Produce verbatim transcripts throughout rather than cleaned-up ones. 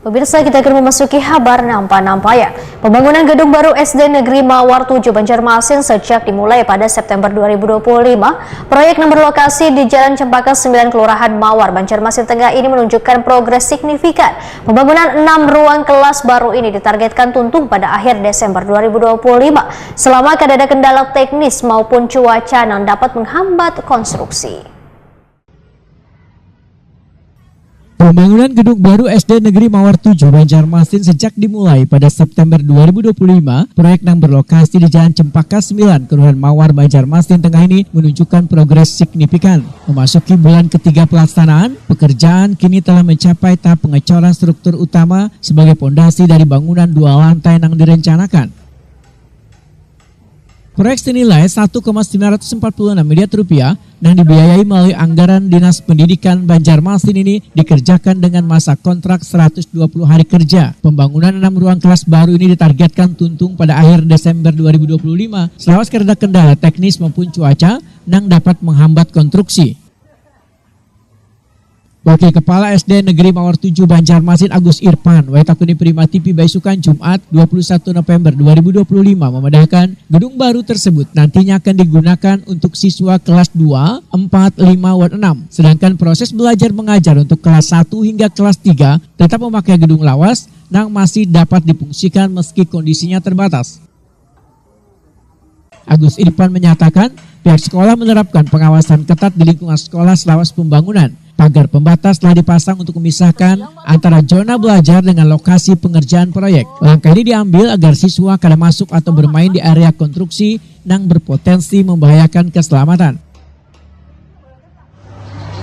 Pemirsa, kita akan memasuki habar nampak-nampak ya. Pembangunan gedung baru S D Negeri Mawar tujuh Banjarmasin sejak dimulai pada September dua ribu dua puluh lima. Proyek yang berlokasi di Jalan Cempaka sembilan, Kelurahan Mawar, Banjarmasin Tengah ini menunjukkan progres signifikan. Pembangunan enam ruang kelas baru ini ditargetkan tuntung pada akhir Desember dua ribu dua puluh lima. Selama kada ada kendala teknis maupun cuaca yang dapat menghambat konstruksi. Pembangunan gedung baru S D Negeri Mawar tujuh Banjarmasin sejak dimulai pada September dua ribu dua puluh lima, proyek yang berlokasi di Jalan Cempaka sembilan, Kelurahan Mawar, Banjarmasin Tengah ini menunjukkan progres signifikan. Memasuki bulan ketiga pelaksanaan, pekerjaan kini telah mencapai tahap pengecoran struktur utama sebagai pondasi dari bangunan dua lantai yang direncanakan. Proyek senilai satu koma sembilan ratus empat puluh enam miliar rupiah yang dibiayai melalui anggaran Dinas Pendidikan Banjarmasin ini dikerjakan dengan masa kontrak seratus dua puluh hari kerja. Pembangunan enam ruang kelas baru ini ditargetkan tuntung pada akhir Desember dua ribu dua puluh lima, selawas karena kendala teknis maupun cuaca yang dapat menghambat konstruksi. Wakil Kepala S D Negeri Mawar tujuh Banjarmasin Agus Irpan, wae takuni Prima T V baisukan Jumat dua puluh satu November dua ribu dua puluh lima memadahkan, gedung baru tersebut nantinya akan digunakan untuk siswa kelas dua, empat, lima, wan enam. Sedangkan proses belajar mengajar untuk kelas satu hingga kelas tiga tetap memakai gedung lawas nang masih dapat difungsikan meski kondisinya terbatas. Agus Irpan menyatakan, pihak sekolah menerapkan pengawasan ketat di lingkungan sekolah selawas pembangunan. Pagar pembatas telah dipasang untuk memisahkan antara zona belajar dengan lokasi pengerjaan proyek. Langkah ini diambil agar siswa kada masuk atau bermain di area konstruksi yang berpotensi membahayakan keselamatan.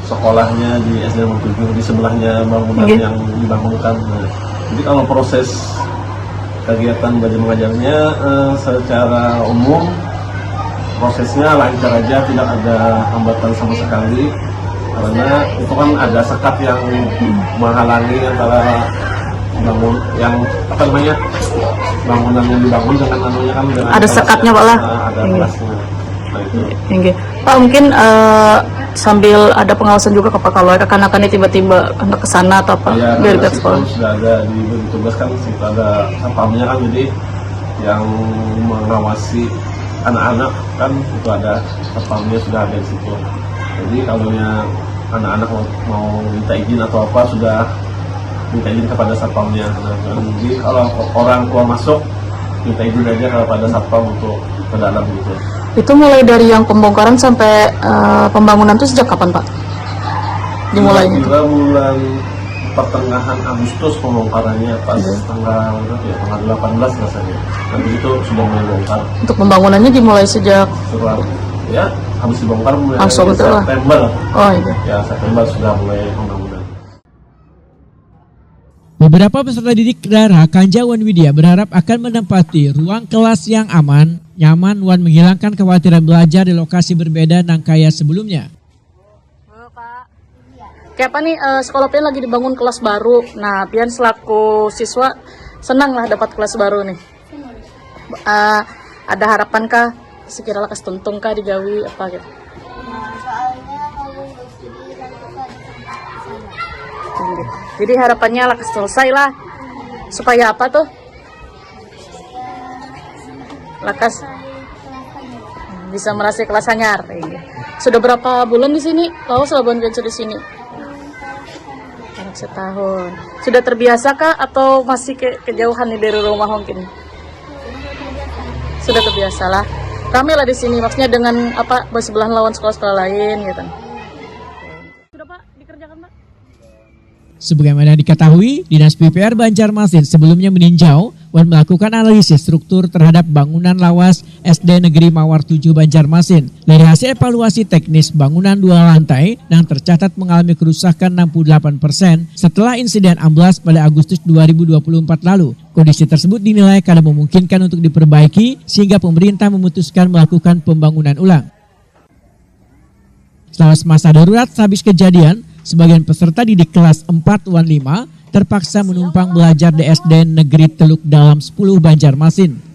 Sekolahnya di S D Mawar tujuh, di sebelahnya bangunan Nggih. yang dibangunkan. Nah, jadi kalau proses kegiatan belajar mengajarnya, eh, secara umum prosesnya lancar aja, tidak ada hambatan sama sekali, karena itu kan ada sekat yang menghalangi antara bangun yang apa namanya, bangunan yang dibangun dengan anunya kan, dengan Ada sekatnya, Pak, lah. Ah, ada Iya. kelasnya. Nah, itu. Inggih. Pak, mungkin eh, sambil ada pengawasan juga ke Pak, kalau ada kekanakan ini tiba-tiba hendak ke sana atau apa Ya, dari karena pihak sekolah. Sudah ada di ditugaskan, situ ada satpamnya kan, jadi yang mengawasi anak-anak kan itu ada satpamnya, sudah ada di situ. Jadi kalau yang anak-anak mau, mau minta izin atau apa, sudah minta izin kepada satpamnya. Nah, jadi kalau orang tua masuk, minta izin aja kepada satpam untuk ke dalam gitu. Itu mulai dari yang pembongkaran sampai eh, pembangunan itu sejak kapan, Pak? Dimulainya? Kira bulan pertengahan Agustus pembongkarannya, pas Iya. tanggal berapa ya, tanggal delapan belas rasanya. Nah, itu sudah mulai bongkar. Untuk pembangunannya dimulai sejak Surat ya, habis dibongkar mulai Langsung itu lah. September. Oh iya. Ya, September sudah mulai pembangunan. Beberapa peserta didik Dara Kanja wan Widya berharap akan menempati ruang kelas yang aman, nyaman, wan menghilangkan kekhawatiran belajar di lokasi berbeda nang kaya sebelumnya. Halo, Kak. Kayak apa nih eh, sekolah pian lagi dibangun kelas baru. Nah, pian selaku siswa senang lah dapat kelas baru nih. Eh, ada harapan kah sekira lakas tuntung kah digawi apa gitu? Nah, soalnya kalau nggak jadi nanti tuh ada tempat di sana. Jadi harapannya lakas selesai lah. Supaya apa tuh? Lakas Saya kelas hanya bisa merasa kelas hanyar. Iya. Sudah berapa bulan di sini? Lawas labuhan Kencu di sini? Anak setahun. Sudah terbiasa kah atau masih ke kejauhan nih dari rumah mungkin? Sudah terbiasa lah. Rame lah di sini, maksudnya dengan apa, bersebelahan lawan sekolah-sekolah lain gitu. Sudah, Pak, dikerjakan, Pak? Sebagaimana diketahui, Dinas P P R Banjarmasin sebelumnya meninjau wan melakukan analisis struktur terhadap bangunan lawas S D Negeri Mawar tujuh Banjarmasin. Dari hasil evaluasi teknis bangunan dua lantai yang tercatat mengalami kerusakan enam puluh delapan persen setelah insiden amblas pada Agustus dua ribu dua puluh empat lalu. Kondisi tersebut dinilai kada memungkinkan untuk diperbaiki sehingga pemerintah memutuskan melakukan pembangunan ulang. Selama masa darurat sehabis kejadian, sebagian peserta didik kelas empat wan lima terpaksa menumpang belajar di S D Negeri Teluk Dalam sepuluh Banjarmasin.